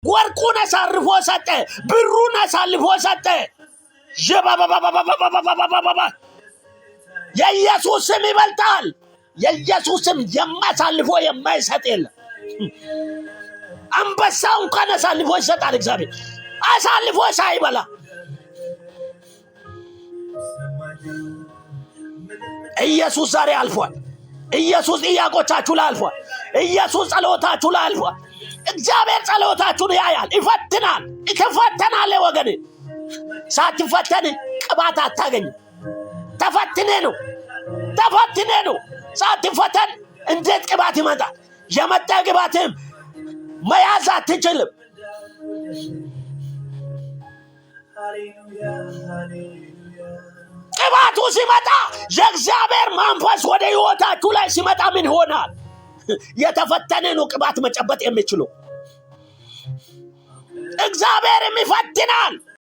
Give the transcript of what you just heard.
ወርቁን አሳልፎ ሰጠ። ብሩን አሳልፎ ሰጠ። ዠባባባባባባባባባ የኢየሱስ ስም ይበልጣል። የኢየሱስ ስም የማሳልፎ የማይሰጥ የለም። አንበሳው እንኳን አሳልፎ ይሰጣል። እግዚአብሔር አሳልፎ ሳይበላ ኢየሱስ ዛሬ አልፏል። ኢየሱስ ጥያቄዎቻችሁ ላይ አልፏል። ኢየሱስ ጸሎታችሁ ላይ አልፏል። እግዚአብሔር ጸሎታችሁን ያያል፣ ይፈትናል። ትፈተናለህ ወገኔ። ሳትፈተን ቅባት አታገኝም። ተፈትኔ ነው ተፈትኔ ነው። ሳትፈተን እንዴት ቅባት ይመጣል? የመጣ ቅባትም መያዝ አትችልም። ቅባቱ ሲመጣ የእግዚአብሔር መንፈስ ወደ ህይወታችሁ ላይ ሲመጣ ምን ይሆናል? የተፈተነ ነው ቅባት መጨበጥ የሚችለው። እግዚአብሔርም ይፈትናል።